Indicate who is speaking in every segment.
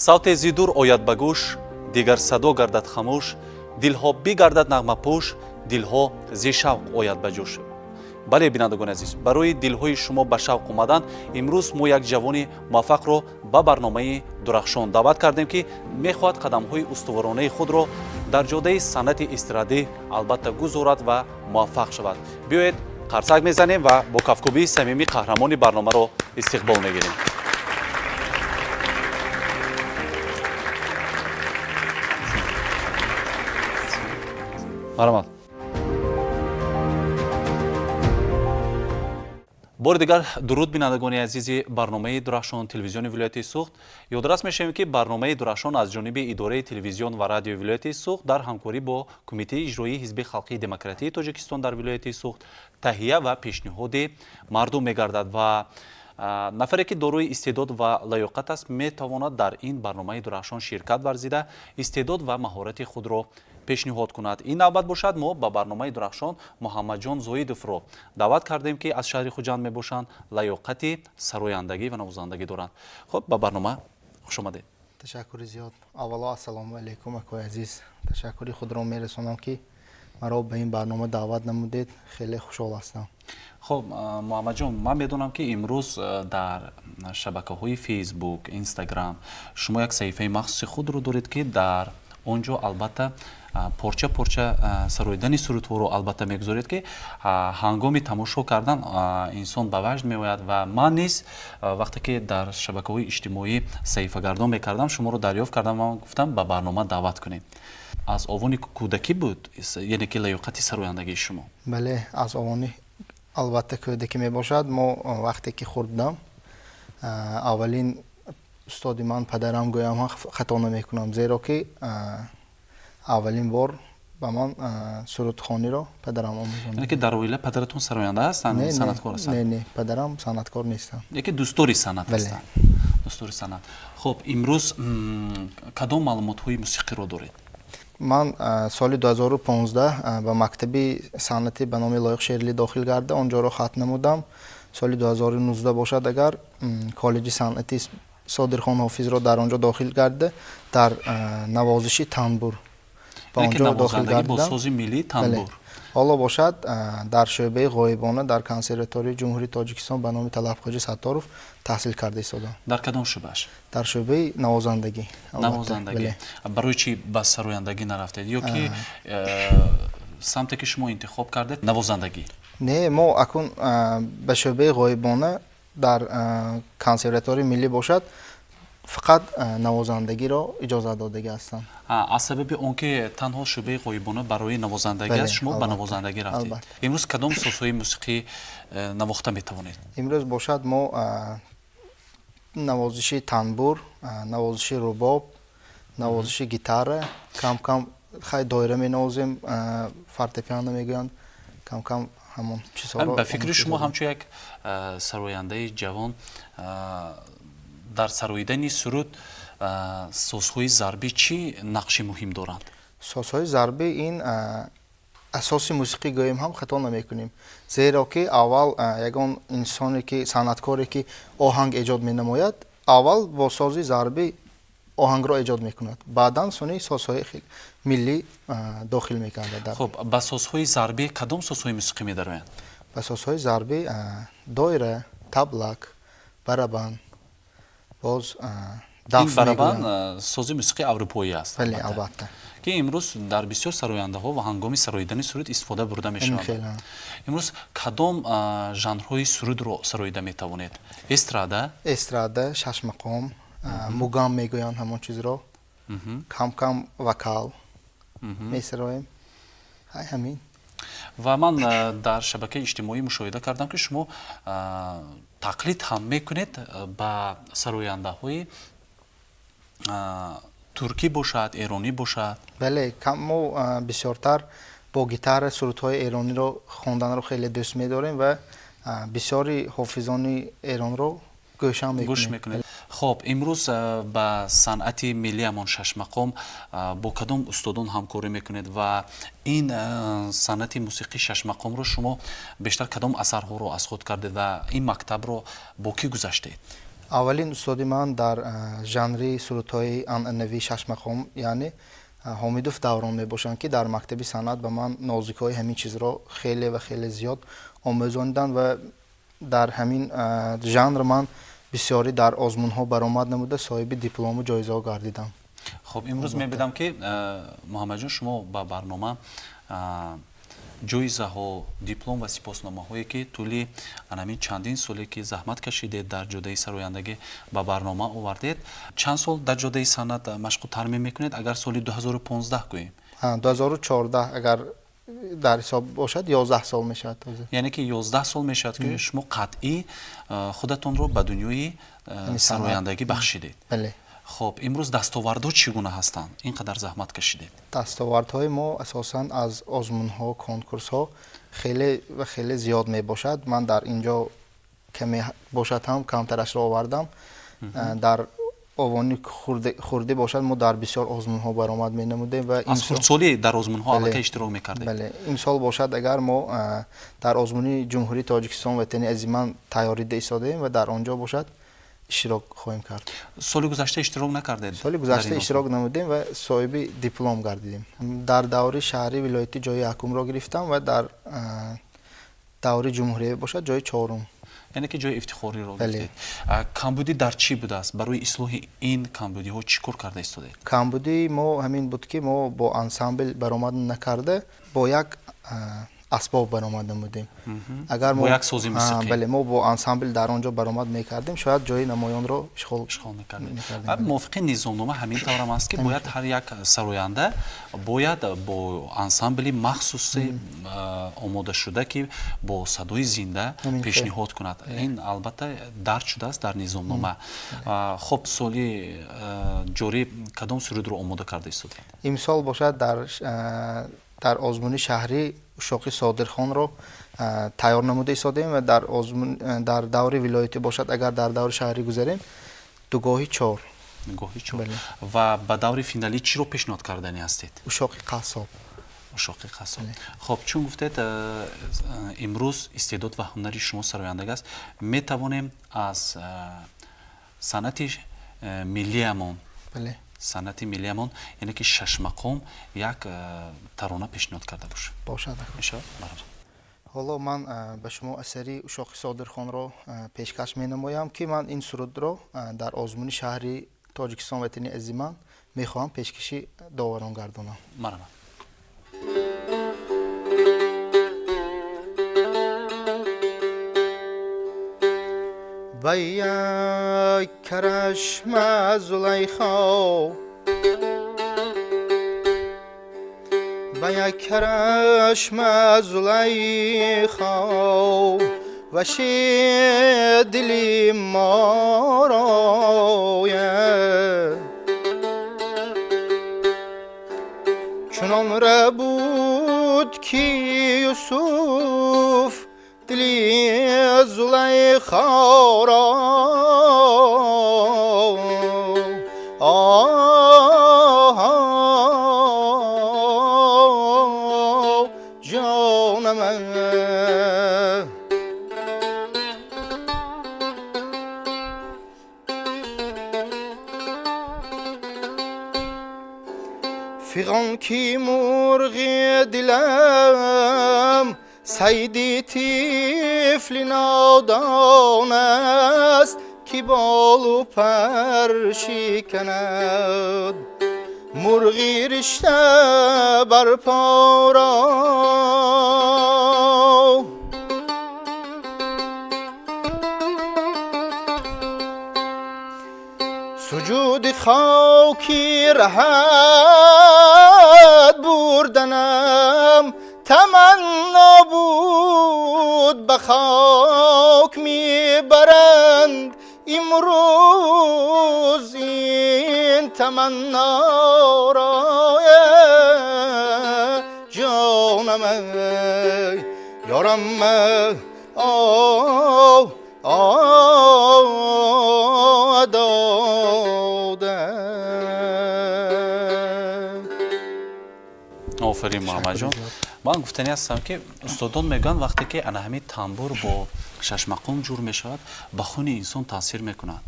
Speaker 1: Савте зи дур ояд ба гӯш, дигар садо гардад хамӯш, дилҳо бигардад нағмапӯш, дилҳо зи шавқ ояд ба ҷӯш. Бале, бинандагони азиз, барои дилҳои шумо ба шавқ омадан имрӯз мо як ҷавони муваффақро ба барномаи Дурахшон даъват кардем, ки мехоҳад қадамҳои устуворонаи худро дар ҷодаи санъати эстрадӣ албатта гузорад ва муваффақ шавад. Биёед, қарсак мезанем ва бо кафкӯбии самимӣ қаҳрамони барномаро истиқбол мегирем. Марҳамат. Бори дигар дуруд, бинандагони азизи барномаи Дурахшон, телевизиони вилояти Суғд. Ёдрас мешавем, ки барномаи Дурахшон аз ҷониби идораи телевизион ва радиои вилояти Суғд дар ҳамкорӣ бо Кумитаи иҷроии Ҳизби халқии демократии Тоҷикистон дар вилояти Суғд таҳия ва пешниҳоди мардум мегардад ва нафаре, ки дорои истеъдод ва лаёқат аст, метавонад дар ин барномаи Дурахшон ширкат варзида, истеъдод ва маҳорати худро пешниҳод кунад. Ин навбат бошад, мо ба барномаи Дурахшон Муҳаммадҷон Зоидовро даъват кардем, ки аз шаҳри Хуҷанд мебошанд, лаёқати сарояндагӣ ва навозандагӣ доранд. Хуб, ба барнома хушомадед.
Speaker 2: Ташаккури зиёд. Аввало, ассалому алайкум, акои азиз. Ташаккури худро мерасонам, ки маро ба ин барнома даъват намудед. Хеле хушҳол ҳастам.
Speaker 1: Хуб, Муҳаммадҷон, ман медонам, ки имрӯз дар шабакаҳои Фейсбук, Инстаграм шумо як саҳифаи махсуси худро доред, ки дар он ҷо албатта порча порча сароидани сурудҳоро албатта мегузоред, ки ҳангоми тамошо кардан инсон ба ваҷд меояд. Ва ман низ вақте ки дар шабакаҳои иҷтимоӣ саҳифагардон мекардам, шуморо дарёфт кардам ва гуфтам, ба барнома даъват кунем. Аз овони кӯдакӣ буд, яъне ки лаёқати сарояндагии шумо?
Speaker 2: Бале, аз овони албатта кӯдакӣ мебошад. Мо вақте ки хурд будам, аввалин устоди ман падарам гӯям ҳам хато намекунам, зеро ки аввалин бор ба ман сурудхониро падарам омӯзонд.
Speaker 1: Яъне ки дар оила падаратон сароянда ҳастанд, санъаткор ҳастанд?
Speaker 2: Не, не, падарам санъаткор нестанд.
Speaker 1: Яке дӯстдори санъат ҳастанд, дӯстдори санъат. Хуб, имрӯз кадом маълумотҳои мусиқиро доред?
Speaker 2: Ман соли 2015 ба мактаби санъатӣ ба номи Лоиқ Шералӣ дохил гарда, он ҷоро хатм намудам. Соли 2019 бошад агар, коллеҷи санъати Содирхон Ҳофизро дар он ҷо дохил гарда, дар навозиши танбур ба он ҷо дохил
Speaker 1: гардидам. Бо сози миллӣ танбур.
Speaker 2: Ҳоло бошад, дар шӯъбаи ғоибона дар консерваторияи Ҷумҳурии Тоҷикистон ба номи Талабхоҷи Сатторов таҳсил карда истодам.
Speaker 1: Дар кадом шӯъбаш?
Speaker 2: Дар шӯъбаи навозандагӣ.
Speaker 1: Навозандагӣ. Барои чӣ ба сарояндагӣ нарафтед ё ки самте, ки шумо интихоб кардед, навозандагӣ?
Speaker 2: Не, мо акун ба шӯъбаи ғоибона дар консерваторияи миллӣ бошад, фақат навозандагиро иҷозат додагӣ ҳастанд.
Speaker 1: Аз сабаби он ки танҳо шӯъбаи ғоибона барои навозандагӣ аст, шумо ба навозандагӣ рафтед. Имрӯз кадом созҳои мусиқӣ навохта метавонед?
Speaker 2: Имрӯз бошад, мо навозиши танбур, навозиши рубоб, навозиши гитара, кам кам хай доира менавозем, фортепиано мегӯянд, кам кам ҳамон чизҳоро.
Speaker 1: Ба фикри шумо, ҳамчун як сарояндаи ҷавон, дар сароидани суруд созҳои зарбӣ чӣ нақши муҳим доранд?
Speaker 2: Созҳои зарбӣ ин асоси мусиқӣ гӯем ҳам хато намекунем, зеро ки аввал ягон инсоне ки санъаткоре ки оҳанг эҷод менамояд, аввал бо сози зарбӣ оҳангро эҷод мекунад, баъдан суни созҳои миллӣ дохил мегардад.
Speaker 1: Хуб, ба созҳои зарбӣ кадом созҳои мусиқӣ медароянд?
Speaker 2: Ба созҳои зарбӣ доира, таблак, барабан, боз
Speaker 1: ин барабан сози мусиқии аврупоӣ аст.
Speaker 2: Бале, албатта.
Speaker 1: Ки имрӯз дар бисёр сарояндаҳо ва ҳангоми сароидани суруд истифода бурда мешавад. Имрӯз кадом жанрҳои сурудро сароида метавонед? Эстрада?
Speaker 2: Эстрада, шашмақом, мугам мегӯянд ҳамон чизро, кам кам вокал месароем, ҳай ҳамин.
Speaker 1: Ва ман дар шабакаи иҷтимоӣ мушоҳида кардам, ки шумо тақлид ҳам мекунед ба сарояндаҳои туркӣ бошад, эронӣ бошад.
Speaker 2: Бале, мо бисёртар бо гитара сурудҳои эрониро хонданро хеле дӯст медорем ва бисёри ҳофизони эронро гӯшам
Speaker 1: гӯш мекунед. Хоб, имрӯз ба санъати миллиамон шашмақом бо кадом устодон ҳамкорӣ мекунед ва ин санъати мусиқии шашмақомро шумо бештар кадом асарҳоро аз худ кардед ва ин мактабро бо кӣ гузаштед?
Speaker 2: Аввалин устоди ман дар жанри сурудҳои анъанавии шашмақом, яъне Ҳомидов Даврон мебошанд, ки дар мактаби санъат ба ман нозикҳои ҳамин чизро хеле ва хеле зиёд омӯзониданд ва дар ҳамин жанр ман бисёрӣ дар озмунҳо баромад намуда, соҳиби диплому ҷоизаҳо гардидам.
Speaker 1: Хуб, имрӯз мебинам, ки Муҳаммадҷон, шумо ба барнома ҷоизаҳо, диплом ва сипосномаҳое, ки тӯли анамин чандин соле, ки заҳмат кашидед дар ҷодаи сарояндагӣ, ба барнома овардед. Чанд сол дар ҷодаи санъат машқу тармим мекунед, агар соли 2015 гӯем?
Speaker 2: 2014 агар дар ҳисоб бошад, 11 сол мешавад.
Speaker 1: Яъне ки 11 сол мешавад, ки шумо қатъӣ худатонро ба дунёи сарояндагӣ бахшидед.
Speaker 2: Бале.
Speaker 1: Хуб, имрӯз дастовардҳо чӣ гуна ҳастанд? Ин қадар заҳмат кашидед.
Speaker 2: Дастовардҳои мо асосан аз озмунҳо, конкурсҳо хеле ва хеле зиёд мебошад. Ман дар ин ҷо каме бошад ҳам, камтарашро овардам. Дар овони хурдӣ бошад, мо дар бисёр озмунҳо баромад менамудем ва
Speaker 1: аз хурдсолӣ дар озмунҳо аллакай иштирок мекардед?
Speaker 2: Бале. Имсол бошад, агар мо дар озмуни Ҷумҳурии Тоҷикистон «Ватани азиман» тайёрӣ истодаем ва дар он ҷо бошад, иштирок хоҳем кард.
Speaker 1: Соли гузашта иштирок накардед?
Speaker 2: Соли гузашта иштирок намудем ва соҳиби диплом гардидем. Дар даври шаҳрӣ, вилоятӣ ҷои якумро гирифтам ва дар даври ҷумҳуриявӣ бошад, ҷои чорум.
Speaker 1: Яъне ки ҷои ифтихориро гирифтед. Камбудӣ дар чӣ будааст? Барои ислоҳи ин камбудиҳо чӣ кор карда истодед?
Speaker 2: Камбудии мо ҳамин буд, ки мо бо ансамбл баромад накарда, бо як асбоб баромад намудем.
Speaker 1: Агар бо як сози мусиқӣ.
Speaker 2: Бале, мо бо ансамбл дар он ҷо баромад мекардем, шояд ҷои намоёнро ишғол
Speaker 1: мекардем. Мувофиқи низомнома ҳамин таврам аст, ки бояд ҳар як сароянда бояд бо ансамбли махсуси омодашуда, ки бо садои зинда пешниҳод кунад. Ин албатта дарҷ шудааст дар низомнома. Хуб, соли ҷорӣ кадом сурудро омода карда истодед?
Speaker 2: Имсол бошад, дар озмуни шаҳрӣ Ушоқи Содирхонро тайёр намуда истодаем ва дар озмун, дар даври вилоятӣ бошад, агар дар даври шаҳрӣ гузарем, дугоҳи чор.
Speaker 1: Гоҳи чор. Ва ба даври финалӣ чиро пешниҳод карданӣ ҳастед?
Speaker 2: Ушоқи қассоб.
Speaker 1: Ушоқи қассоб. Хуб, чун гуфтед, имрӯз истеъдод ва ҳунари шумо сарояндаг аст, метавонем аз санъати миллиамон, санъати миллиамон, яъне ки шашмақом, як тарона пешниҳод карда бошем?
Speaker 2: Бошад.
Speaker 1: Мешавад.
Speaker 2: Ҳоло ман ба шумо асари Ушоқи Содирхонро пешкаш менамоям, ки ман ин сурудро дар озмуни шаҳри Тоҷикистон «Ватани азиман» мехоҳам пешкаши доварон гардонам.
Speaker 1: Марҳамат.
Speaker 2: Ба як карашма Зулайхо, ба як карашма Зулайхо, ваши дили моро чунон рабуд, ки Юсуф дили Зулайхоро. Ҷонам, фиғон ки мурғи дилам сайди тифли нодон аст, ки болу пар шиканад мурғи ришта бар поро. Суҷуди хоки раҳат бурданам таманно буд, ба хок мебаранд имрӯз ин таманноро. Ҷонам, ёрам, дода.
Speaker 1: Офарин, Муҳаммадҷон. Ман гуфтанӣ ҳастам, ки устодон мегӯянд, вақте ки ана ҳамин тамбур бо шашмақом ҷур мешавад, ба хуни инсон таъсир мекунад.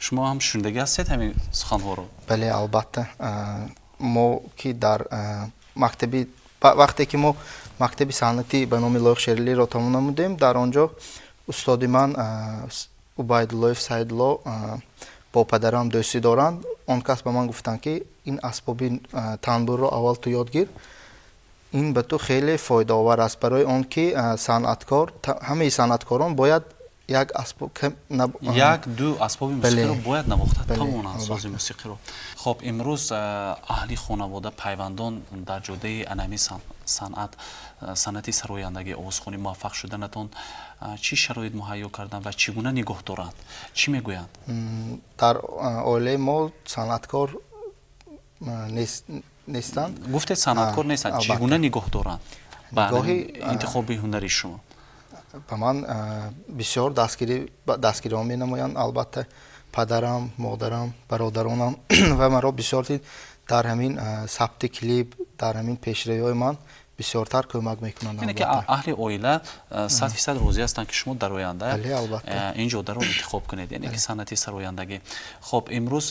Speaker 1: Шумо ҳам шунидагӣ ҳастед ҳамин суханҳоро?
Speaker 2: Бале, албатта. Мо ки дар мактаби, вақте ки мо мактаби санъатӣ ба номи Лоиқ Шералиро тамом намудем, дар он ҷо устоди ман Убайдуллоев Саидулло бо падарам дӯстӣ доранд. Он кас ба ман гуфтанд, ки ин асбоби танбурро аввал ту ёд гир, ин ба ту хеле фоидаовар аст, барои он ки санъаткор, ҳамаи санъаткорон бояд як асбоб,
Speaker 1: як ду асбоби мусиқиро бояд навохта тавонанд, сози мусиқиро. Хоб, имрӯз аҳли хонавода, пайвандон дар ҷодаи анами санъат, санъати сарояндагӣ, овозхонӣ муваффақ шуданатон чӣ шароит муҳайё карданд ва чӣ гуна нигоҳ доранд, чӣ мегӯянд?
Speaker 2: Дар оилаи мо санъаткор нестанд.
Speaker 1: Гуфтед, санъаткор нестанд, чӣ гуна нигоҳ доранд ба интихоби ҳунари шумо?
Speaker 2: Ба ман бисёр дастгириҳо менамоянд, албатта, падарам, модарам, бародаронам, ва маро бисёр дар ҳамин сабти клип, дар ҳамин пешравиҳои ман бисёртар кӯмак мекунанд.
Speaker 1: Яъне ки аҳли оила 100% розӣ ҳастанд, ки шумо дар оянда ин ҷодаро интихоб кунед, яъне ки санъати сарояндагӣ. Хоб, имрӯз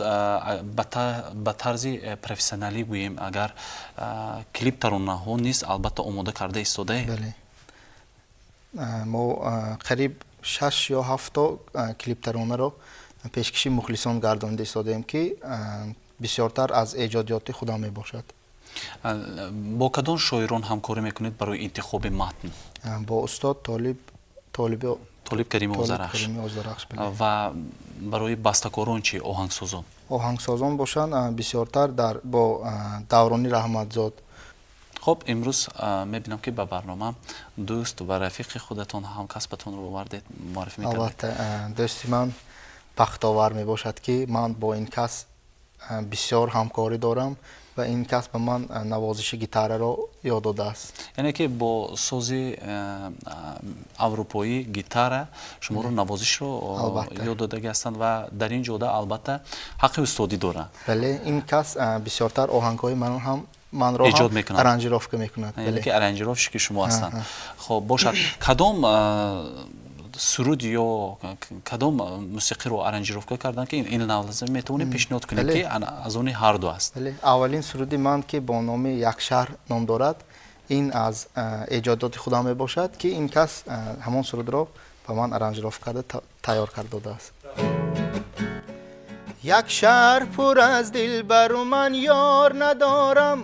Speaker 1: ба тарзи профессионалӣ гӯем агар, клип таронаҳо низ албатта омода карда истодаед?
Speaker 2: Бале, мо қариб шаш ё ҳафто клиптаронаро пешкаши мухлисон гардонида истодаем, ки бисёртар аз эҷодиёти худам мебошад.
Speaker 1: Бо кадом шоирон ҳамкорӣ мекунед барои интихоби матн?
Speaker 2: Бо устод Толиб, Толиби.
Speaker 1: Толиб Карими Озарахш. Ва барои бастакорон чи, оҳангсозон?
Speaker 2: Оҳангсозон бошанд, бисёртар дар бо Даврони Раҳматзод.
Speaker 1: Хоб, имрӯз мебинам, ки ба барнома дӯст ва рафиқи худатон, ҳамкасбатонро овардед, муаррифӣ мекардед?
Speaker 2: Албатта, дӯсти ман бахтовар мебошад, ки ман бо ин кас бисёр ҳамкорӣ дорам ва ин кас ба ман навозиши гитараро ёд додааст.
Speaker 1: Яъне ки бо сози аврупоӣ гитара шуморо навозишро ёд додагӣ ҳастанд ва дар ин ҷода албатта ҳаққи устодӣ доранд.
Speaker 2: Бале, ин кас бисёртар оҳангҳои ман ҳам манро
Speaker 1: эҷод мекунад,
Speaker 2: аранжировка мекунад.
Speaker 1: Яъне ки аранжировщики шумо ҳастанд. Хоб бошад, кадом суруд ё кадом мусиқиро аранжировка карданд, ки ин лаҳза метавонем пешниҳод кунем, ки аз они ҳар ду аст?
Speaker 2: Аввалин суруди ман, ки бо номи «Як шаҳр» ном дорад, ин аз эҷодоти худам мебошад, ки ин кас ҳамон сурудро ба ман аранжировка карда тайёр карда додааст. Як шаҳр пур аз дилбару ман ёр надорам,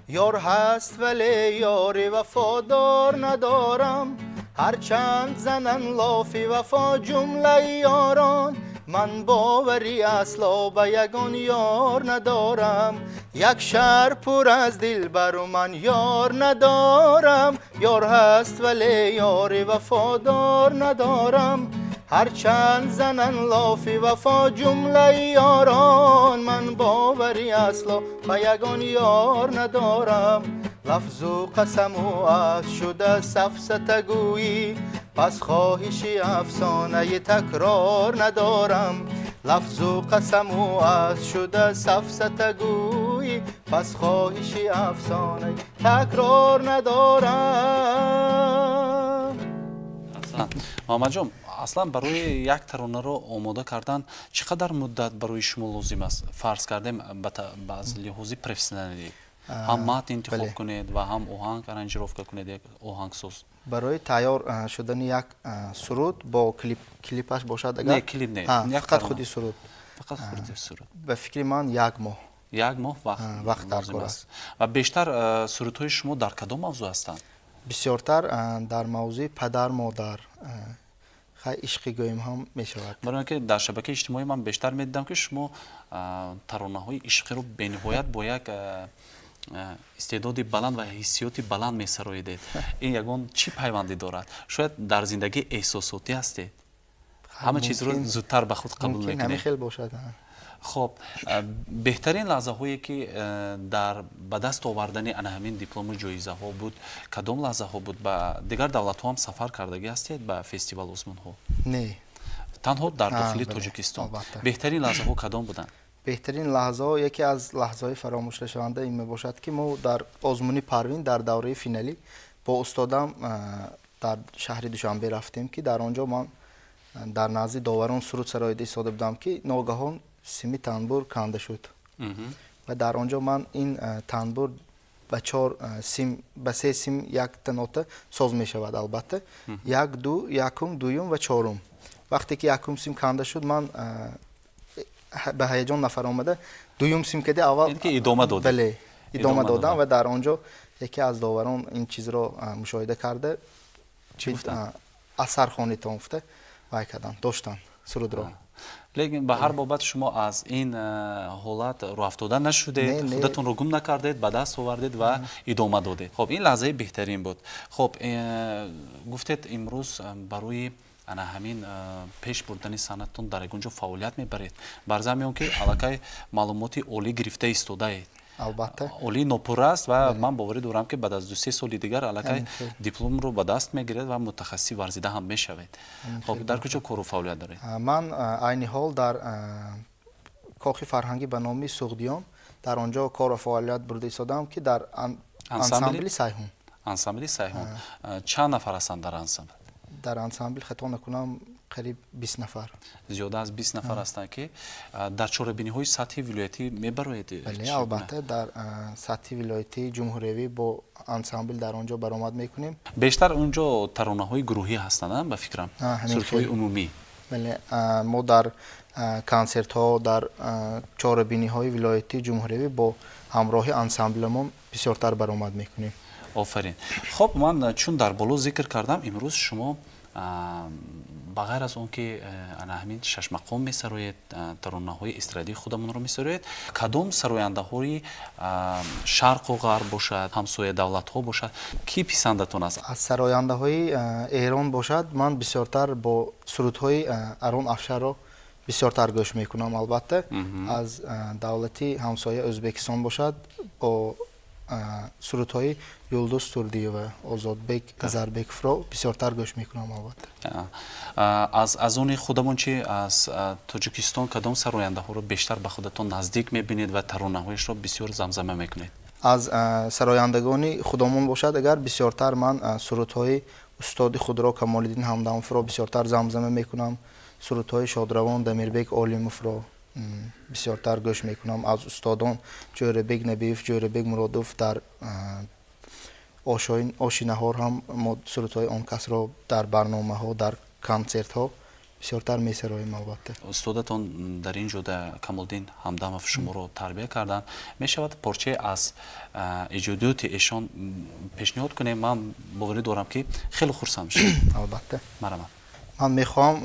Speaker 2: ёр ҳаст, вале ёри вафодор надорам. Ҳарчанд занан лофи вафо ҷумлаи ёрон, ман боварӣ асло ба ягон ёр надорам. Як шаҳр пур аз дилбару ман ёр надорам, ёр ҳаст, вале ёри вафодор надорам. Ҳарчанд занан лофи вафо ҷумлаи ёрон, ман боварӣ асло ба ягон ёр надорам. Лафзу қасаму аҳд шуда сафсатагӯӣ, пас хоҳиши афсонаи такрор надорам. Лафзу қасаму аҳд шуда сафсатагӯӣ, пас хоҳиши афсонаи такрор надорам.
Speaker 1: Муҳаммадҷон, аслан барои як таронаро омода кардан чӣ қадар муддат барои шумо лозим аст? Фарз кардем, аз лиҳози профессионалӣ ҳам матн интихоб кунед ва ҳам оҳанг аранжировка кунед, як оҳангсоз.
Speaker 2: Барои тайёр шудани як суруд бо клипаш бошад агар?
Speaker 1: Не, клип не.
Speaker 2: Фақат худи суруд.
Speaker 1: Фақат худи суруд.
Speaker 2: Ба фикри ман, як моҳ.
Speaker 1: Як моҳ
Speaker 2: вақт
Speaker 1: даркор аст. Ва бештар сурудҳои шумо дар кадом мавзӯъ ҳастанд?
Speaker 2: Бисёртар дар мавзӯи падар, модар, хай, ишқи гӯем ҳам мешавад.
Speaker 1: Барои он ки дар шабакаи иҷтимоӣ ман бештар медидам, ки шумо таронаҳои ишқиро бениҳоят бо як истеъдоди баланд ва ҳиссиёти баланд месароидед. Ин ягон чӣ пайвандӣ дорад? Шояд дар зиндагӣ эҳсосотӣ ҳастед, ҳама чизро зудтар ба худ қабул
Speaker 2: мекунед? Ҳамин хел бошад.
Speaker 1: Хоб, беҳтарин лаҳзаҳое, ки дар ба даст овардани ана ҳамин диплому ҷоизаҳо буд, кадом лаҳзаҳо буд? Ба дигар давлатҳо ҳам сафар кардагӣ ҳастед, ба фестивал, озмунҳо?
Speaker 2: Не.
Speaker 1: Танҳо дар дохили Тоҷикистон. Беҳтарин лаҳзаҳо кадом буданд?
Speaker 2: Беҳтарин лаҳзаҳо, яке аз лаҳзаҳои фаромӯшнашаванда ин мебошад, ки мо дар озмуни «Парвин» дар давраи финалӣ бо устодам дар шаҳри Душанбе рафтем, ки дар он ҷо ман Дар назди доварон суруд сароида истода будам, ки ногаҳон сими танбур канда шуд. Ва дар он ҷо ман ин танбур ба чор сим, ба се сим якта нота соз мешавад, албатта. Як, ду, якум, дуюм ва чорум. Вақте ки якум сим канда шуд, ман ба ҳаяҷон нафар омада, дуюм сим кади аввал
Speaker 1: идома додед.
Speaker 2: Бале, идома додам ва дар он ҷо яке аз доварон ин чизро мушоҳида карда,
Speaker 1: чӣ гуфтанд?
Speaker 2: Асар хонитон гуфта вай карданд, доштанд сурудро.
Speaker 1: Лекин ба ҳар бобат шумо аз ин ҳолат рӯафтода нашудед, худатонро гум накардед, ба даст овардед ва идома додед. Хоб, ин лаҳзаи беҳтарин буд. Хоб, гуфтед, имрӯз барои ана ҳамин пеш бурдани санъаттон дар ягон ҷо фаъолият мебаред. Бар замми он ки аллакай маълумоти олӣ гирифта истодаед.
Speaker 2: Албатта.
Speaker 1: Олӣ нопурра аст ва ман боварӣ дорам, ки баъд аз 2-се соли дигар аллакай дипломро ба даст мегиред ва мутахассиси варзида ҳам мешавед. Хоб, дар куҷо кору фаъолият доред?
Speaker 2: Ман айни ҳол дар кохи фарҳангӣ ба номи Суғдиён дар он ҷо кору фаъолият бурда истодам, ки дар ансамбли Сайҳун.
Speaker 1: Ансамбли Сайҳун. Чанд нафар ҳастанд дар ансамбл?
Speaker 2: Дар ансамбл, хато накунам, қариб 20 нафар.
Speaker 1: Зиёда аз 20 нафар ҳастанд, ки дар чорабиниҳои сатҳи вилоятӣ мебароед?
Speaker 2: Бале, албатта, дар сатҳи вилоятӣ, ҷумҳуриявӣ бо ансамбл дар он ҷо баромад мекунем.
Speaker 1: Бештар он ҷо таронаҳои гурӯҳӣ ҳастанд, ба фикрам, сурудҳои умумӣ.
Speaker 2: Бале, мо дар консертҳо, дар чорабиниҳои вилоятӣ, ҷумҳуриявӣ бо ҳамроҳи ансамбламон бисёртар баромад мекунем.
Speaker 1: Офарин. Хоб, ман чун дар боло зикр кардам, имрӯз шумо ба ғайр аз он ки ана ҳамин шашмақом месароед, таронаҳои эстрадии худамонро месароед, кадом сарояндаҳои шарқу ғарб бошад, ҳамсоя давлатҳо бошад, кӣ писандатон аст?
Speaker 2: Аз сарояндаҳои Эрон бошад, ман бисёртар бо сурудҳои Арон Афшарро бисёртар гӯш мекунам, албатта. Аз давлати ҳамсоя Ӯзбекистон бошад, бо сурудҳои Юлдуз Турдиева, Озодбек Назарбековро бисёртар гӯш мекунам, албатта.
Speaker 1: Аз они худамон чи, аз Тоҷикистон кадом сарояндаҳоро бештар ба худатон наздик мебинед ва таронаҳояшро бисёр замзама мекунед?
Speaker 2: Аз сарояндагони худомон бошад, агар бисёртар ман сурудҳои устоди худро Камолиддин Ҳамдамовро бисёртар замзама мекунам, сурудҳои шодравон Дамирбек Олимовро бисёртар гӯш мекунам. Аз устодон Ҷӯрабек Набиев, Ҷӯрабек Муродов, дар оши наҳор ҳам мо сурудҳои он касро дар барномаҳо, дар консертҳо бисёртар месароем, албатта.
Speaker 1: Устодатон дар ин ҷода Камолиддин Ҳамдамов шуморо тарбия карданд. Мешавад порчае аз эҷодиёти эшон пешниҳод кунем? Ман боварӣ дорам, ки хеле хурсанд мешавам.
Speaker 2: Албатта.
Speaker 1: Марҳамат.
Speaker 2: Ман мехоҳам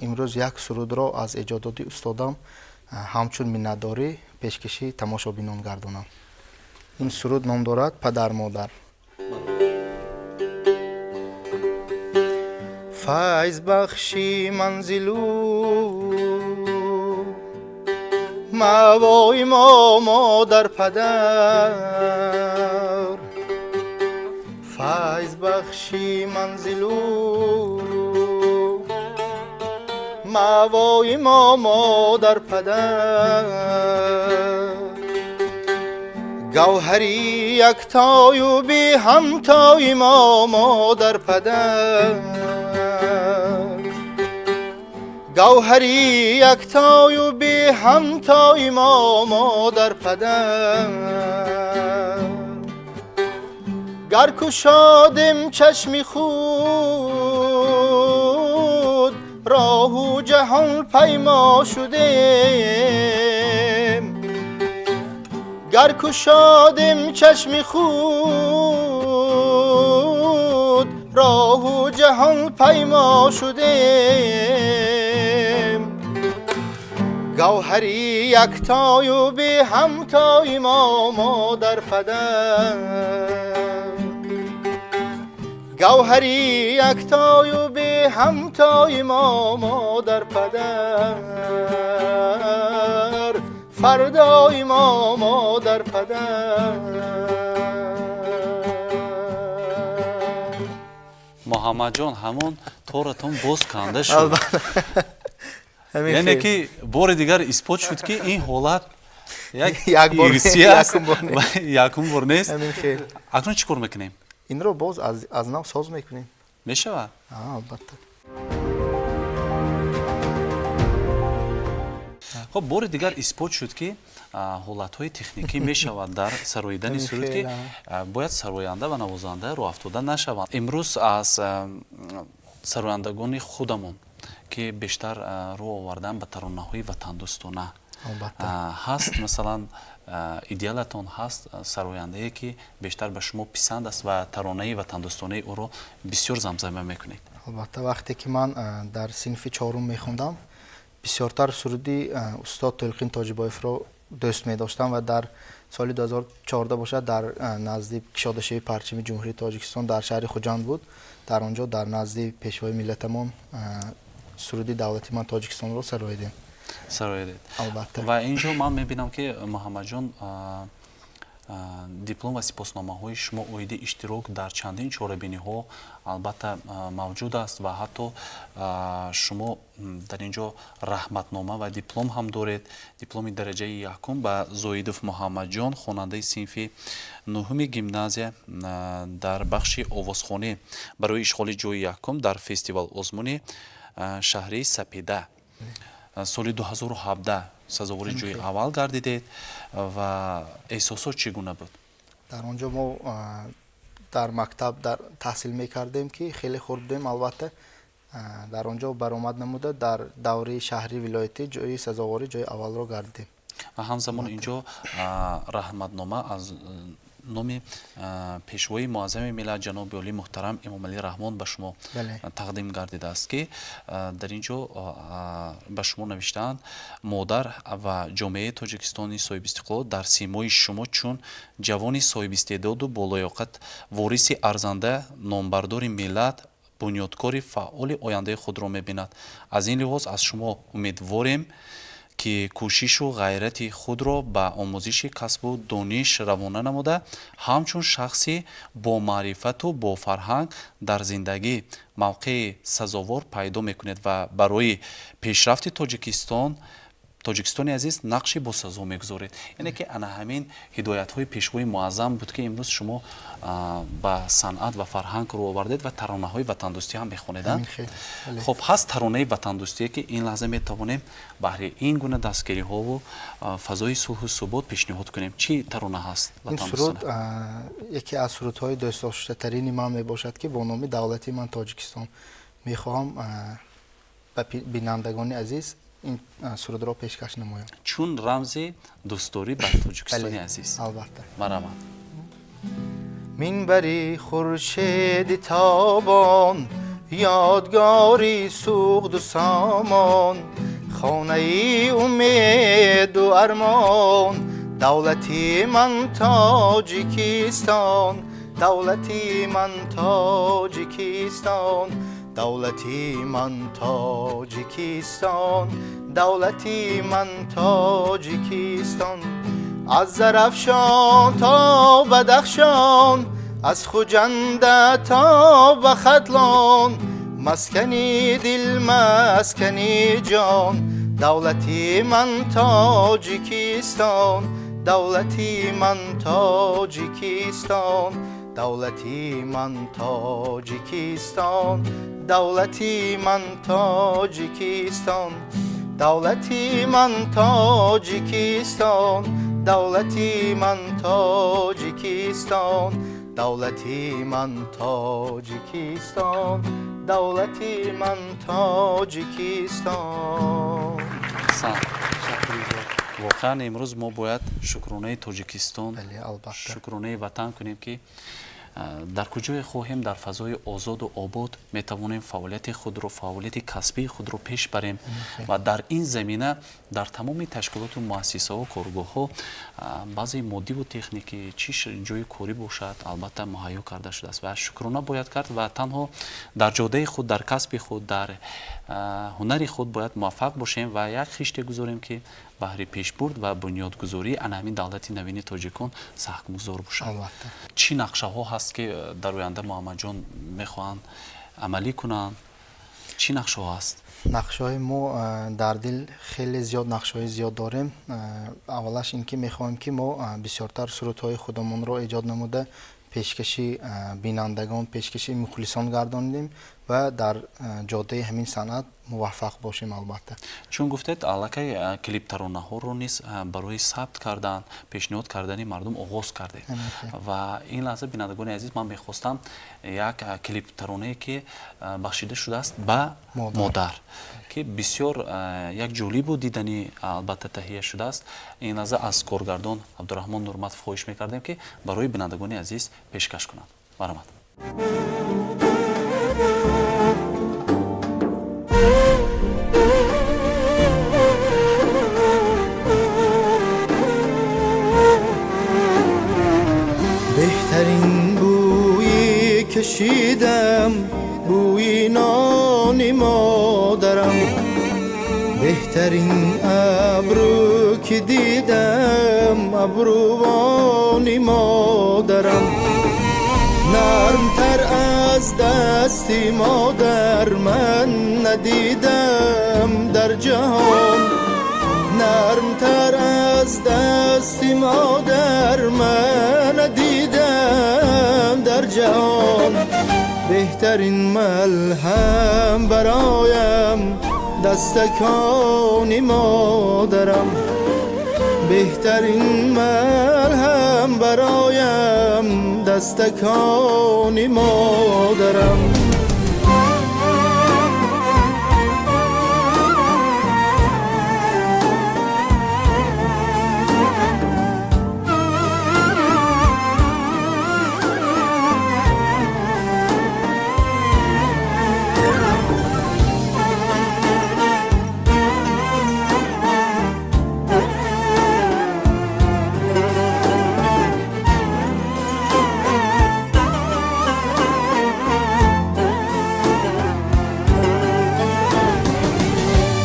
Speaker 2: имрӯз як сурудро аз эҷодоти устодам ҳамчун миннатдорӣ пешкаши тамошобинон гардонам. Ин суруд ном дорад «Падар модар». Файзбахши манзилу маъвои мо модар падар, файзбахши манзилу маъвои мо модар падар, гавҳари яктою беҳамтои мо модар падар, гавҳари яктою беҳамтои мо модар падар. Гар кушодем чашми худ, роҳу ҷаҳон паймо шудем, гар кушодем чашми худ, роҳу ҷаҳон паймо шудем, гавҳари яктою беҳамтои мо модар падар, гавҳари яктою беҳамтои мо модар падар, фардои мо модар падар.
Speaker 1: Муҳаммадҷон, ҳамон торатон боз канда шуд, яъне ки бори дигар исбот шуд, ки ин ҳолат як ирсӣ аст, якум бор нест. Акнун чӣ кор мекунем?
Speaker 2: Инро боз аз нав соз мекунем.
Speaker 1: Мешавад?
Speaker 2: Албатта.
Speaker 1: Хуб, бори дигар исбот шуд, ки ҳолатҳои техникӣ мешавад дар сароидани суруд, ки бояд сароянда ва навозанда роҳафтода нашаванд. Имрӯз аз сарояндагони худамон, ки бештар рӯ овардан ба таронаҳои ватандӯстона, ҳаст, масалан, идеалатон ҳаст, сарояндае, ки бештар ба шумо писанд аст ва таронаи ватандӯстонаи ӯро бисёр замзама мекунед?
Speaker 2: Албатта, вақте ки ман дар синфи чорум мехондам, бисёртар суруди устод Тӯлқин Тоҷибоевро дӯст медоштам ва дар соли 2014 бошад, дар назди кушодашавии парчами Ҷумҳурии Тоҷикистон дар шаҳри Хуҷанд буд, дар он ҷо дар назди пешвои миллатамон суруди «Давлати ман Тоҷикистонро» сароидем.
Speaker 1: Сароидед.
Speaker 2: Албатта.
Speaker 1: Ва ин ҷо ман мебинам, ки, Муҳаммадҷон, диплом ва сипосномаҳои шумо оиди иштирок дар чандин чорабиниҳо, албатта, мавҷуд аст ва ҳатто шумо дар ин ҷо раҳматнома ва диплом ҳам доред. Дипломи дараҷаи якум ба Зоидов Муҳаммадҷон, хонандаи синфи нуҳуми гимназия, дар бахши овозхонӣ барои ишғоли ҷои якум дар фестивал озмуни шаҳрии «Сапеда» соли 2017 сазовори ҷои аввал гардидед. Ва эҳсосот чӣ гуна буд?
Speaker 2: Дар он ҷо мо дар мактаб дар таҳсил мекардем, ки хеле хурд будем, албатта. Дар он ҷо баромад намуда, дар давраи шаҳри вилоятӣ ҷои сазоворӣ ҷои аввалро гардидем.
Speaker 1: Ва ҳамзамон ин ҷо раҳматнома аз номи пешвои муаззами миллат, ҷаноби олӣ муҳтарам Эмомалӣ Раҳмон ба шумо тақдим гардидааст, ки дар ин ҷо ба шумо навиштаанд: «Модар ва ҷомеаи Тоҷикистони соҳибистиқлол дар симои шумо чун ҷавони соҳибистеъдоду болоёқат вориси арзанда, номбардори миллат, бунёдкори фаъоли ояндаи худро мебинад. Аз ин лиҳоз аз шумо умедворем, ки кӯшишу ғайрати худро ба омӯзиши касбу дониш равона намуда, ҳамчун шахси бомаърифату бофарҳанг дар зиндагӣ мавқеи сазовор пайдо мекунед ва барои пешрафти Тоҷикистон, Тоҷикистони азиз, нақши босазо мегузоред». Яъне ки ана ҳамин ҳидоятҳои пешвои муаззам буд, ки имрӯз шумо ба санъат ва фарҳанг рӯ овардед ва таронаҳои ватандӯстӣ ҳам мехонед. Хуб, ҳаст таронаи ватандӯстие, ки ин лаҳза метавонем баҳри ин гуна дастгириҳову фазои сулҳу субот пешниҳод кунем? Чӣ тарона ҳаст?
Speaker 2: Ин суруд яке аз сурудҳои дӯстдоштатарини ман мебошад, ки бо номи «Давлати ман Тоҷикистон». Мехоҳам ба бинандагони азиз ин сурудро пешкаш намоям.
Speaker 1: Чун рамзи дӯстдорӣ ба Тоҷикистони азиз.
Speaker 2: Албатта.
Speaker 1: Марҳамат.
Speaker 2: Минбари хуршеди тобон, ёдгори Суғду Сомон, хонаи умеду армон, давлати ман Тоҷикистон, давлати ман Тоҷикистон, давлати ман Тоҷикистон, давлати ман Тоҷикистон. Аз Зарафшон то Бадахшон, аз Хуҷанда то ба Хатлон, маскани дил, маскани ҷон, давлати ман Тоҷикистон, давлати ман Тоҷикистон, давлати ман Тоҷикистон, давлати ман Тоҷикистон, давлати ман Тоҷикистон, давлати ман Тоҷикистон, давлати ман Тоҷикистон, давлати ман Тоҷикистон.
Speaker 1: Воқеан, имрӯз мо бояд шукронаи Тоҷикистон, шукронаи ватан кунем, ки дар куҷое хоҳем, дар фазои озоду обод метавонем фаъолияти худро, фаъолияти касбии худро пеш барем. Ва дар ин замина дар тамоми ташкилоту муассисаҳо, коргоҳҳо баъзе моддиву техникӣ, чӣ ҷои корӣ бошад, албатта, муҳайё карда шудааст ва шукрона бояд кард. Ва танҳо дар ҷодаи худ, дар касби худ, дар ҳунари худ бояд муваффақ бошем ва як хиште гузорем, ки баҳри пешбурд ва бунёдгузории ана ҳамин давлати навини тоҷикон саҳмгузор бошад. Чӣ нақшаҳо ҳаст, ки дар оянда Муҳаммадҷон мехоҳанд амалӣ кунанд? Чӣ нақшаҳо ҳаст?
Speaker 2: Нақшаҳои мо дар дил хеле зиёд, нақшаҳои зиёд дорем. Аввалаш ин ки мехоҳем, ки мо бисёртар сурудҳои худамонро эҷод намуда, пешкаши бинандагон, пешкаши мухлисон гардонидем ва дар ҷодаи ҳамин санъат муваффақ бошем, албатта.
Speaker 1: Чун гуфтед, аллакай клип таронаҳоро низ барои сабт кардан, пешниҳод кардани мардум оғоз кардед. Ва ин лаҳза, бинандагони азиз, ман мехостам як клип таронае, ки бахшида шудааст ба модар, ки бисёр як ҷолибу диданӣ, албатта, таҳия шудааст, ин лаҳза аз коргардон Абдураҳмон Нурматов хоҳиш мекардем, ки барои бинандагони азиз пешкаш кунанд. Марҳамат.
Speaker 2: Беҳтарин бӯи кашидам, бӯи нони модарам. Беҳтарин абрӯ ки дидам, абрӯвони модарам. Нармтар аз дасти модар ман надидам дар ҷаҳон. Нармтар аз дасти модар ман надидам дар ҷаҳон. Беҳтарин малҳам бароям дастакони модарам. Беҳтарин малҳам бароям дастакони модарам.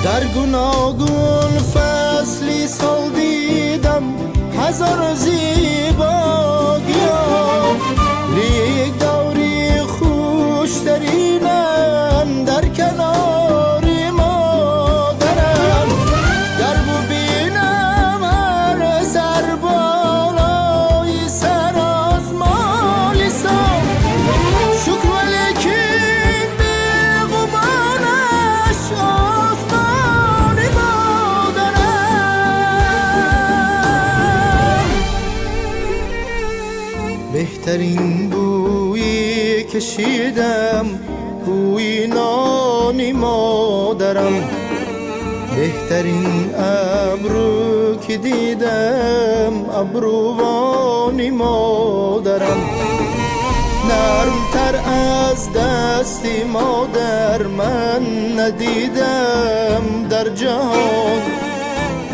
Speaker 2: Дар гуногун фасли сол дидам ҳазор зебогиё, лек даври хуштаринам дар канори модарам. Гар бубинам ҳар сар болои сар осмони соф, шукр, валекин беғубораш осмони модарам. Беҳтарин бӯи кашидам, бӯи нони модарам. Беҳтарин абрӯ ки дидам, абрӯвони модарам. Нармтар аз дасти модар ман надидам дар ҷаҳон.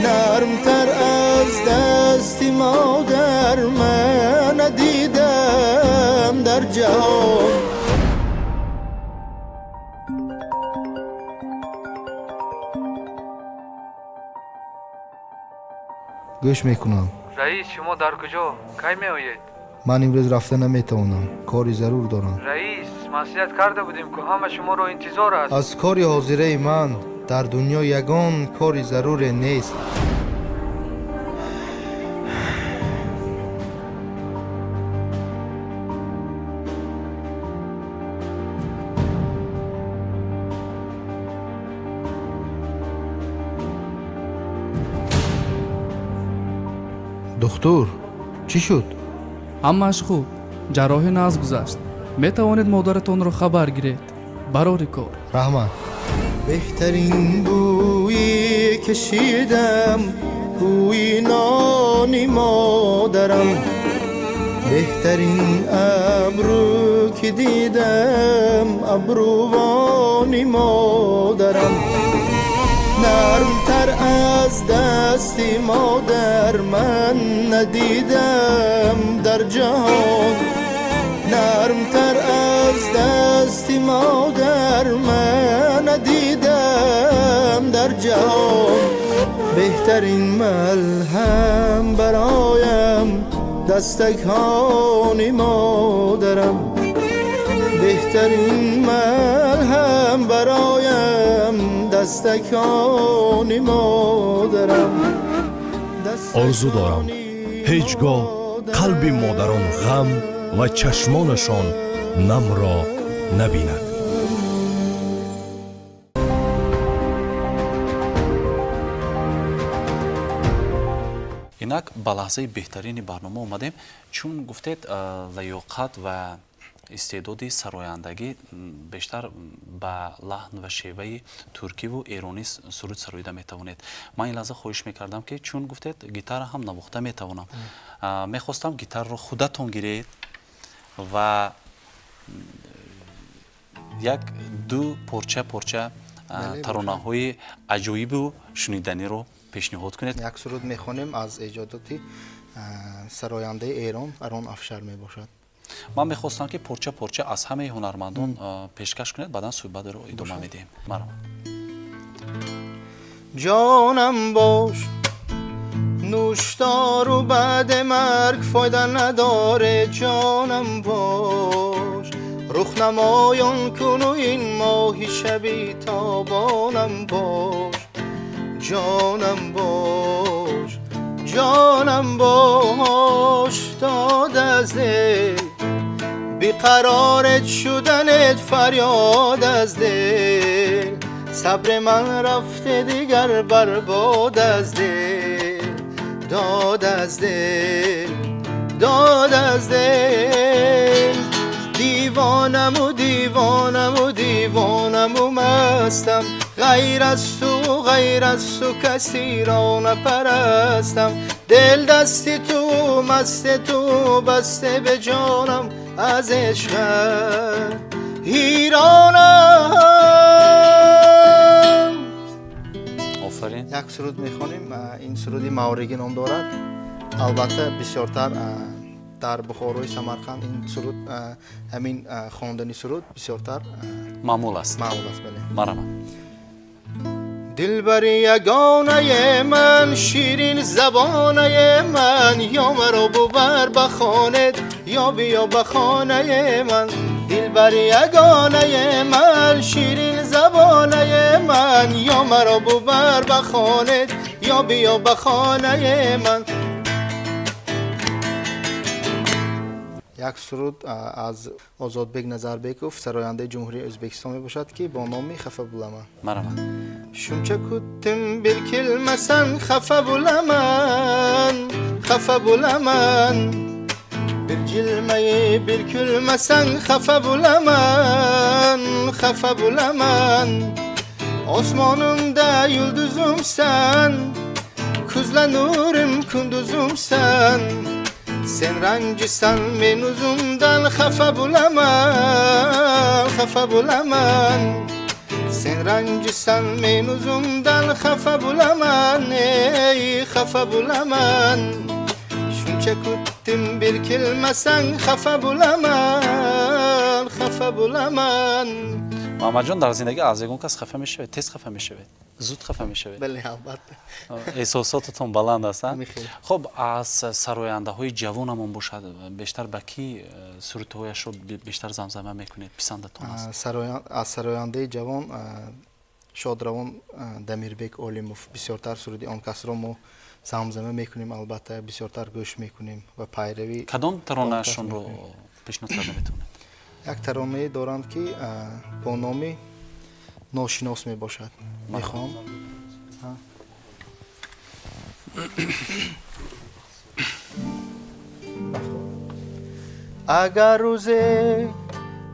Speaker 2: Нармтар аз дасти модар ман надидам дар ҷаҳон. Гӯш мекунам.
Speaker 3: Раис, шумо дар куҷо? Кай меоед?
Speaker 2: Ман имрӯз рафта наметавонам, кори зарур дорам.
Speaker 3: Раис, маслиҳат карда будем, ку ҳама шуморо интизор аст.
Speaker 2: Аз кори ҳозираи ман дар дунё ягон кори заруре нест. Духтур, чӣ шуд?
Speaker 4: Ҳамааш хуб, ҷарроҳӣ нағз гузашт. Метавонед модаратонро хабар гиред. Барори кор.
Speaker 2: Раҳмат. Беҳтарин бӯи кашидам, бӯи нони модарам. Беҳтарин абрӯ ки дидам, абрӯвони модарам. Нармтар аз дасти модар ман надидам дар ҷаҳон. Нармтар аз дасти модар ман надидам дар ҷаҳон. Беҳтарин малҳам бароям дастакҳони модарам. Беҳтарин малҳам бароям. Дастакони модарам.
Speaker 5: Орзу дорам, ҳеҷ гоҳ қалби модарон ғам ва чашмонашон намро набинад.
Speaker 1: Инак ба лаҳзаи беҳтарини барнома омадем. Чун гуфтед, лаёқат ва истеъдоди сарояндагӣ бештар ба лаҳн ва шеваи туркиву эронӣ суруд сароида метавонед. Ман ин лаҳза хоҳиш мекардам, ки чун гуфтед, гитара ҳам навохта метавонам, мехостам гитарро худатон гиред ва як ду порча порча таронаҳои аҷоибу шуниданиро пешниҳод кунед.
Speaker 2: Як суруд мехонем аз эҷодоти сарояндаи Эрон Арон Афшар мебошад.
Speaker 1: Ман мехостам, ки порча порча аз ҳамаи ҳунармандон пешкаш кунед, баъдан суҳбатро идома медиҳем. Марҳамат.
Speaker 2: Ҷонам бош, нӯшдору баъде марг фойда надоре. Ҷонам бош, рух намоён куну ин моҳи шаби тобонам бош. Ҷонам бош, ҷонам бош, дод аз дил беқарорат шуданат фарёд аз дил. Сабри ман рафте дигар барбод аз дил. Дод аз дил, дод аз дил. Дивонаму, дивонаму, дивонаму мастам. Ғайр аз ту, ғайр аз ту касеро напарастам. Дил дасти ту, масти ту, басте ба ҷонам аз ишқат ҳайронам.
Speaker 1: Офарин.
Speaker 2: Як суруд мехонем, ин суруди Мавригӣ ном дорад. Албатта, бисёртар дар Бухорои Самарқанд ин суруд, ҳамин хондани суруд бисёртар
Speaker 1: маъмул аст.
Speaker 2: Маъмул аст, бале.
Speaker 1: Марҳамат.
Speaker 2: Дилбари ягонаи ман, ширин забонаи ман, ё маро бубар ба хонет, ё биё ба хонаи ман. Дилбари ягонаи ман, ширин забонаи ман, ё маро бубар ба хонет, ё биё ба хонаи ман. Як суруд аз Озодбек Назарбеков, сарояндаи Ҷумҳурии Ӯзбекистон мебошад, ки бо номи «Хафа буламан».
Speaker 1: Марҳамат.
Speaker 2: Shuncha kutdim, bir kelmasan, xafa bo'laman, xafa bo'laman. Bir jilmayib, bir kulmasan, xafa bo'laman, xafa bo'laman. Osmonimda yulduzimsan, kuzla nurim, kunduzimsan. Sen ranjisan men o'zimdan xafa bo'laman, xafa bo'laman. Sen ranjisan men o'zimdan xafa bo'laman, ey, xafa bo'laman. Shuncha kutdim, bir kelmasang, xafa bo'laman, xafa bo'laman.
Speaker 1: Муҳаммадҷон, дар зиндагӣ аз ягон кас хафа мешавед? Тез хафа мешавед, зуд хафа мешавед?
Speaker 2: Бале, албатта.
Speaker 1: Эҳсосотатон баланд аст, а?
Speaker 2: Мехел.
Speaker 1: Хуб, аз сарояндаҳои ҷавонамон бошад, бештар ба кӣ сурудҳояшро бештар замзама мекунед, писандатон аст?
Speaker 2: Аз сарояндаи ҷавон шодравон Дамирбек Олимов. Бисёртар суруди он касро мо замзама мекунем, албатта, бисёртар гӯш мекунем ва пайравӣ
Speaker 1: Кадом
Speaker 2: он кас
Speaker 1: таронаашонро
Speaker 2: мекунем.
Speaker 1: пешниҳод карда метавонед?
Speaker 2: Як таронае доранд, ки бо номи «Ношинос» мебошад. Мехоҳам. Ҳа. Агар рӯзе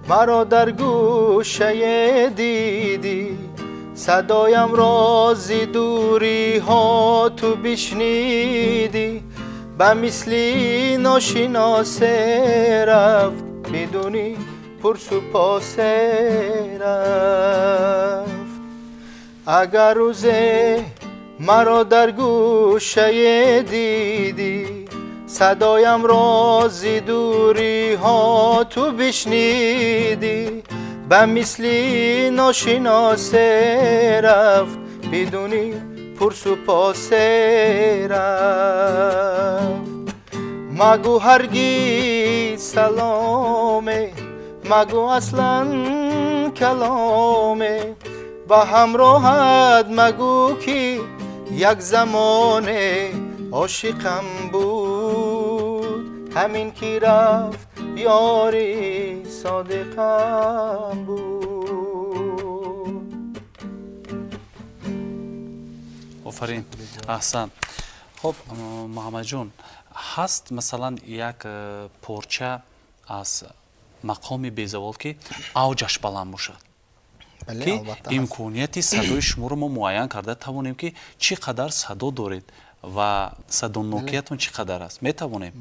Speaker 2: маро дар гӯшае дидӣ, садоямро зи дуриҳо ту бишнидӣ, ба мисли ношиносе рафт, бидуни пурсу посе рафт. Агар рӯзе маро дар гӯшае дидӣ, садоямро зи дуриҳо ту бишнидӣ, ба мисли ношиносе рафт, бидуни пурсу посе рафт. Магӯ ҳаргиз саломе, магӯ аслан каломе, Ба ҳамроҳат магӯ, ки як замоне ошиқам буд. Ҳамин ки рафт, ёри содиқам буд.
Speaker 1: Офарин, аҳсан. Хуб, Муҳаммадҷон, ҳаст, масалан, як порча аз мақоми безавол, ки авҷаш баланд бошад, ки имконияти садои шуморо мо муайян карда тавонем, ки чӣ қадар садо доред ва садонокиятон чӣ қадар аст? Метавонем?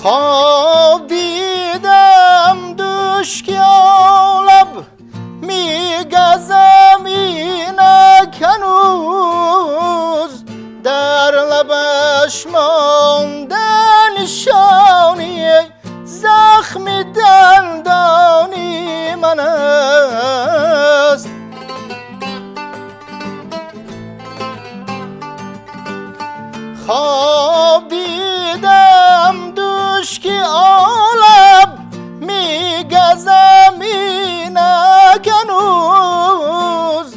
Speaker 2: Хоб дидам душ, ки олаб мегазам, инак ҳанӯз дар лабаш монда нишони захми дандони ман аст. Хоб дидам душ, ки олаб мегазам, инак ҳанӯз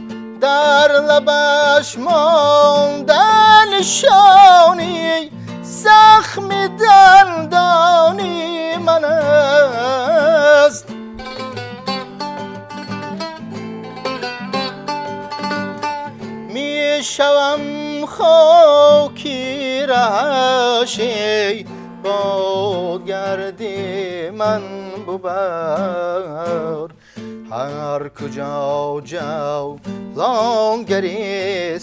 Speaker 2: дар лабаш монда нишони захми дандони ман аст. Мешавам хоки раҳаш, бодгарди ман бубар. Ҳар куҷо ҷавлонгари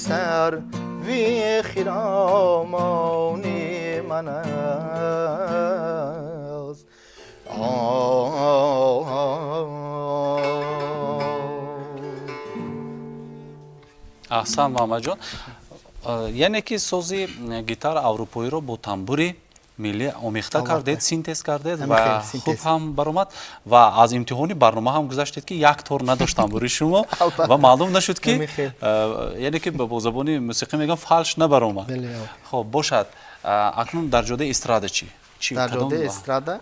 Speaker 2: сарви хиромони ман аст.
Speaker 1: Аҳсан, Муҳаммадҷон. Яъне ки сози гитара аврупоиро бо тамбури миллӣ омехта кардед, синтез кардед ва хуб ҳам баромад ва аз имтиҳони барнома ҳам гузаштед, ки як тор надошт тамбури шумо ва маълум нашуд, ки яъне ки бо забони мусиқӣ мегӯям, фалш набаромад. Хоб бошад, акнун дар ҷодаи эстрада чӣ?
Speaker 2: Дар ҷодаи эстрада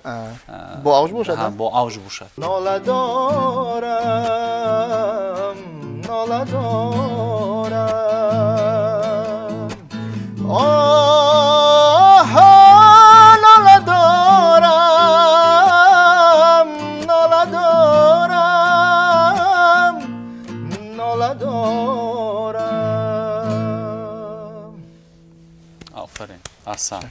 Speaker 2: бо авҷ бошад?
Speaker 1: Бо авҷ бошад.
Speaker 2: Нола дорам, нола дорам, оҳ, нола дорам, нола дорам, нола дорам.
Speaker 1: Офарин, аҳсан.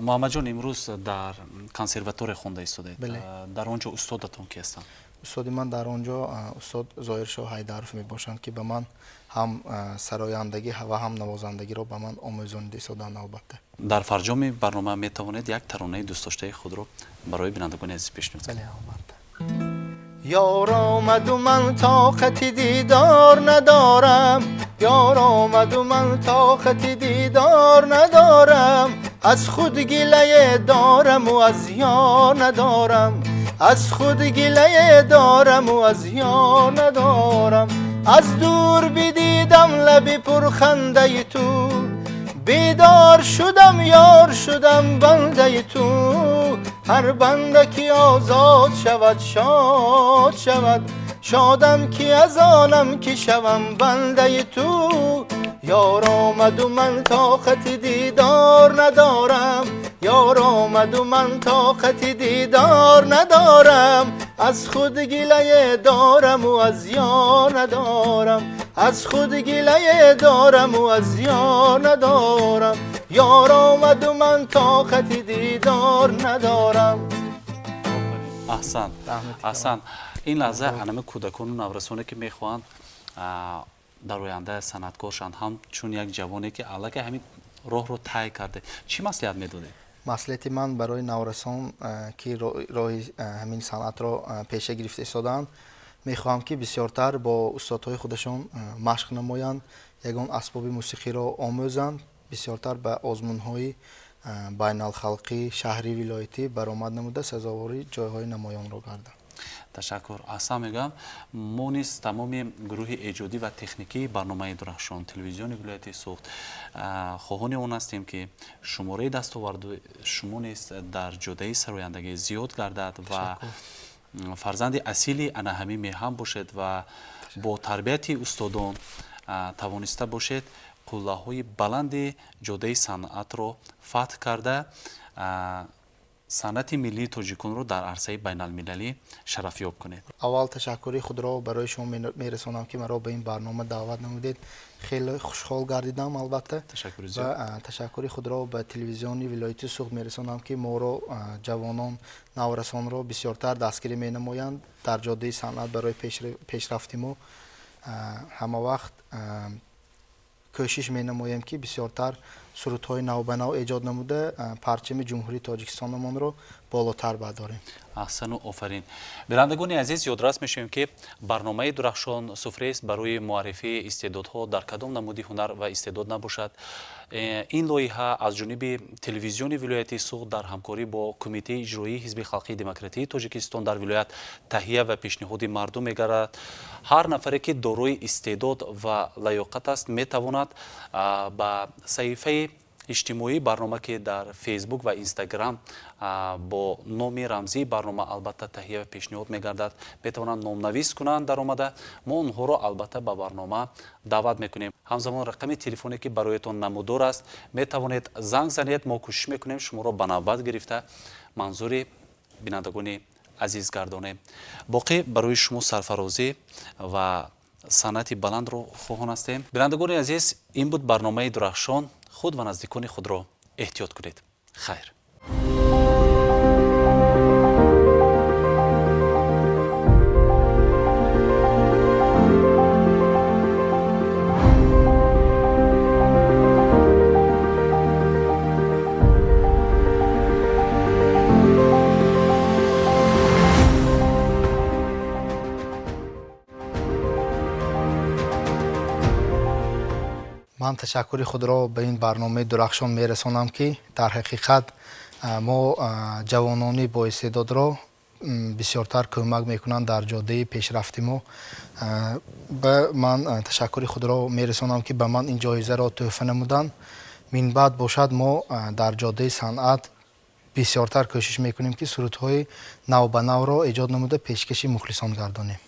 Speaker 1: Муҳаммадҷон, имрӯз дар консерватория хонда истодаед. Дар он ҷо устодатон ки ҳастанд?
Speaker 2: Устоди ман дар он ҷо устод Зоҳиршоҳ Ҳайдаров мебошанд, ки ба ман ҳам сарояндагӣ ва ҳам навозандагиро ба ман омӯзонида истоданд, албатта.
Speaker 1: Дар фарҷоми барнома метавонед як таронаи дӯстдоштаи худро барои бинандагони азиз пешниҳод кунед?
Speaker 2: Бале, албатта. Ёр омаду ман тоқати дидор надорам, ёр омаду ман тоқати дидор надорам. Аз худ гилае дораму аз ёр надорам, аз худ гилае дораму аз ёр надорам. Аз дур бидидам лаби пурхандаи ту, бедор шудам, ёр шудам бандаи ту. Ҳар банда ки озод шавад, шод шавад, шодам ки аз онам ки шавам бандаи ту. Ёр омаду ман тоқати дидор надорам, ёр омаду ман тоқати дидор надорам. Аз худ гилае дораму аз ёр надорам, аз худ гилае дораму аз ёр надорам. Ёр омаду ман тоқати дидор надорам.
Speaker 1: Аҳсан, аҳсан. Ин лаҳза анами кӯдакону наврасоне, ки мехоҳанд дар оянда санъаткор шаванд, ҳамчун як ҷавоне, ки аллакай ҳамин роҳро тай карде, чӣ маслиҳат медодед?
Speaker 2: Маслиҳати ман барои наврасон, ки роҳи ҳамин санъатро пеша гирифта истодаанд, Мехоҳам, ки бисёртар бо устодҳои худашон машқ намоянд, ягон асбоби мусиқиро омӯзанд, бисёртар ба озмунҳои байналхалқӣ, шаҳрӣ, вилоятӣ баромад намуда, сазовори ҷойҳои намоёнро гарданд.
Speaker 1: Ташаккур, аҳсан мегӯям. Мо низ тамоми гурӯҳи эҷодӣ ва техникии барномаи Дурахшон, телевизиони вилояти Суғд, хоҳони он ҳастем, ки шумораи дастоварди шумо низ дар ҷодаи сарояндагӣ зиёд гардад ва фарзанди асили ана ҳамин меҳан бошед ва бо тарбияти устодон тавониста бошед қуллаҳои баланди ҷодаи санъатро фатҳ карда, санъати миллии тоҷиконро дар арсаи байналмилалӣ шарафёб кунед.
Speaker 2: Аввал ташаккури худро барои шумо мерасонам, ки маро ба ин барнома даъват намудед. Хеле хушҳол гардидам, албатта.
Speaker 1: Ташаккури зиёд.
Speaker 2: Ва ташаккури худро ба телевизиони вилояти Суғд мерасонам, ки моро, ҷавонон, наврасонро бисёртар дастгирӣ менамоянд дар ҷодаи санъат. Барои пешрафти мо ҳама вақт кӯшиш менамоем, ки бисёртар сурудҳои навбанав эҷод намуда, парчами Ҷумҳурии Тоҷикистонамонро болотар бардорем.
Speaker 1: Аҳсану офарин. Бинандагони азиз, ёдрас мешавем, ки барномаи Дурахшон суфрест барои муаррифии истеъдодҳо дар кадом намуди ҳунар ва истеъдод набошад. Ин лоиҳа аз ҷониби телевизиони вилояти Суғд дар ҳамкорӣ бо Кумитаи иҷроии Ҳизби халқии демократии Тоҷикистон дар вилоят таҳия ва пешниҳоди мардум мегардад. Ҳар нафаре, ки дорои истеъдод ва лаёқат аст, метавонад ба саҳифаи иҷтимоии барнома, ки дар Фейсбук ва Инстаграм бо номи рамзии барнома албатта таҳия ва пешниҳод мегардад, метавонанд номнавис кунанд. Даромада, мо онҳоро албатта ба барнома даъват мекунем. Ҳамзамон рақами телефоне, ки бароятон намудор аст, метавонед занг занед. Мо кӯшиш мекунем, шуморо ба навбат гирифта, манзури бинандагони азиз гардонем. Боқӣ барои шумо сарфарозӣ ва санъати баландро хоҳон ҳастем. Бинандагони азиз, ин буд барномаи Дурахшон. Худ ва наздикони худро эҳтиёт кунед. Хайр.
Speaker 2: Ман ташаккури худро ба ин барномаи Дурахшон мерасонам, ки дар ҳақиқат мо, ҷавонони боистеъдодро, бисёртар кӯмак мекунанд дар ҷодаи пешрафти мо. Ба ман ташаккури худро мерасонам, ки ба ман ин ҷоизаро тӯҳфа намуданд. Минбаъд бошад, мо дар ҷодаи санъат бисёртар кӯшиш мекунем, ки сурудҳои навбанавро эҷод намуда, пешкаши мухлисон гардонем.